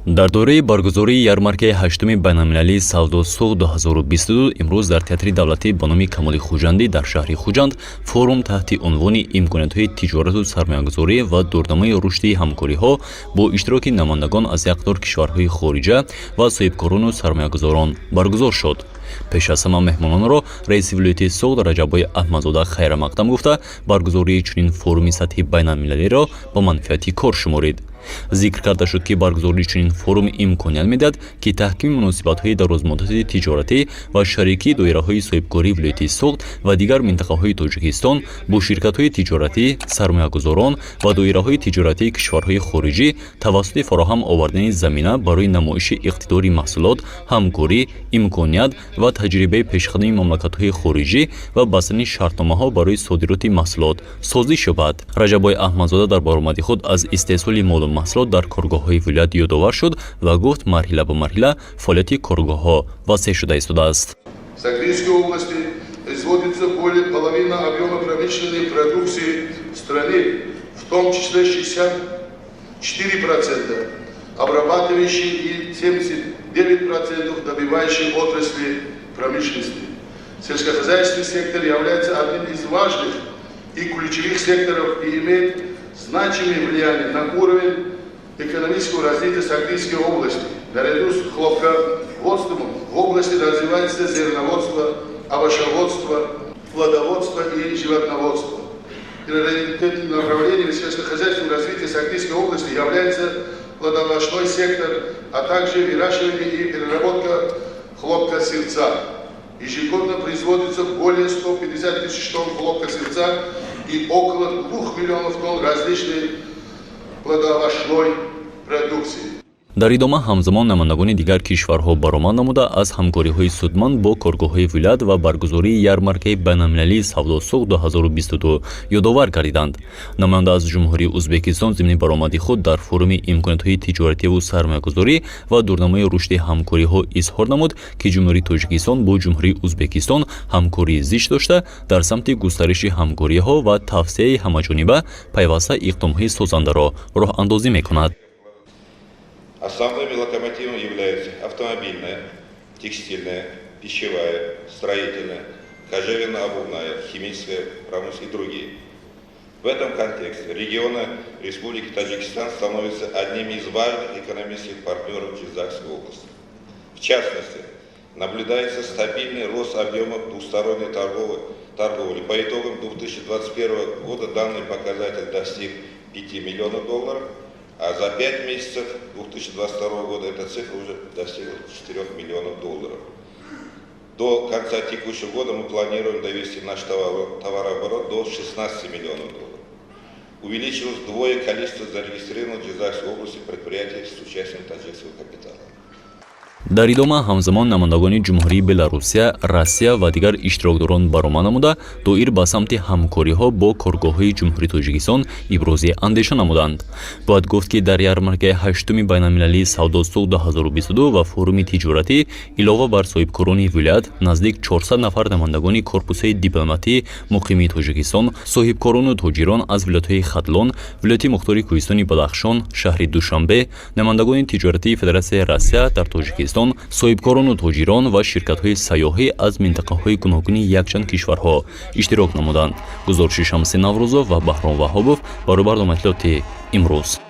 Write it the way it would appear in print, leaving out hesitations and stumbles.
Дар доираи баргузории ярмаркаи ҳаштуми байналмилалии савдо Суғд 2022 имрӯз дар Театри давлатӣ ба номи Камоли Хуҷандӣ дар шаҳри Хуҷанд форум таҳти унвони «Имкониятҳои тиҷорату сармоягузорӣ ва дурнамои рушди ҳамкориҳо» бо иштироки намояндагон аз як қатор кишварҳои хориҷа ва соҳибкорону сармоягузорон баргузор шуд. Пеш аз ҳама меҳмононро раиси вилояти Суғд Раҷаббой Аҳмадзода хайрамақдам гуфта, баргузории чунин форуми сатҳи байналмилалиро ба манфиати кор шуморид. Зикр карда шуд, ки баргузории чунин форум имконият медиҳад, ки таҳкими муносибатҳои дарозмуддати тиҷоратӣ ва шарикии доираҳои соҳибкории вилояти Суғд ва дигар минтақаҳои Тоҷикистон бо ширкатҳои тиҷоратӣ, сармоягузорон ва доираҳои тиҷоратии кишварҳои хориҷӣ тавассути фароҳам овардани замина барои намоиши иқтидори маҳсулот, ҳамкорӣ, имконият ва таҷрибаи пешқадами мамлакатҳои хориҷӣ ва бастани шартномаҳо барои содироти маҳсулот созиш ёбад. Раҷаббой Аҳмадзода дар баромади худ аз истеҳсоли молу маҳсулот дар коргоҳҳои вилоят ёдовар шуд ва гуфт, марҳила ба марҳила фаъолияти коргоҳҳо васеъ шуда истодааст. В Согдийской области производится более половины объема промышленной продукции страны, в том числе 64% обрабатывающей и 79% добывающей отрасли промышленности. Сельскохозяйственный сектор является одним из важных и ключевых секторов и имеет значимое влияние на уровень экономического развития Согдийской области. Наряду с хлопководством в области развивается зерноводство, овощеводство, плодоводство и животноводство. Приоритетным направлением сельскохозяйственного развития Согдийской области является плодоовощной сектор, а также выращивание и переработка хлопка сырца. Ежегодно производится более 150 тысяч тонн хлопка сырца и около 2 миллионов тонн различной плодоовощной продукции. Дар идома ҳамзамон намояндагони дигар кишварҳо баромад намуда, аз ҳамкориҳои судманд бо коргоҳҳои вилоят ва баргузории ярмаркаи байналмилалии савдо Суғд 2022 ёдовар гардиданд. Намоянда аз Ҷумҳурии Ӯзбекистон зимни баромади худ дар форуми имкониятҳои тиҷоративу сармоягузорӣ ва дурнамои рушди ҳамкориҳо изҳор намуд, ки Ҷумҳурии Тоҷикистон бо Ҷумҳурии Ӯзбекистон ҳамкории зич дошта, дар самти густариши ҳамкориҳо ва тавсеаи ҳамаҷониба пайваста иқдомҳои созандаро роҳандозӣ мекунад. Основными локомотивами являются автомобильная, текстильная, пищевая, строительная, кожевенно-обувная, химическая промышленность и другие. В этом контексте регионы Республики Таджикистан становятся одними из важных экономических партнеров Джизакской области. В частности, наблюдается стабильный рост объемов двусторонней торговли. По итогам 2021 года данный показатель достиг 5 миллионов долларов, а за 5 месяцев 2022 года эта цифра уже достигла 4 миллионов долларов. До конца текущего года мы планируем довести наш товарооборот до 16 миллионов долларов. Увеличилось вдвое количество зарегистрированных в Джизакской области предприятий с участием таджикского капитала. Дар идома ҳамзамон намояндагони Ҷумҳурии Беларусия, Россия ва дигар иштирокдорон баромад намуда, доир ба самти ҳамкориҳо бо коргоҳҳои Ҷумҳурии Тоҷикистон ибрози андеша намуданд. Бояд гуфт, ки дар ярмаркаи ҳаштуми байналмилалии савдо Суғд 2022 ва форуми тиҷоратӣ илова бар соҳибкорони вилоят наздик 400 нафар намояндагони корпусҳои дипломатӣ муқими Тоҷикистон, соҳибкорону тоҷирон аз вилоятҳои Хатлон, Вилояти Мухтори Кӯҳистони Бадахшон, шаҳри Душанбе, намояндагони тиҷоратии Федератсияи Россия дар Тоҷикистон, соҳибкорону тоҷирон ва ширкатҳои сайёҳӣ аз минтақаҳои гуногуни якчанд кишварҳо иштирок намуданд. Гузориши Шамси Наврӯзов ва Баҳром Ваҳобов барои барномаи иттилоотии «Имрӯз».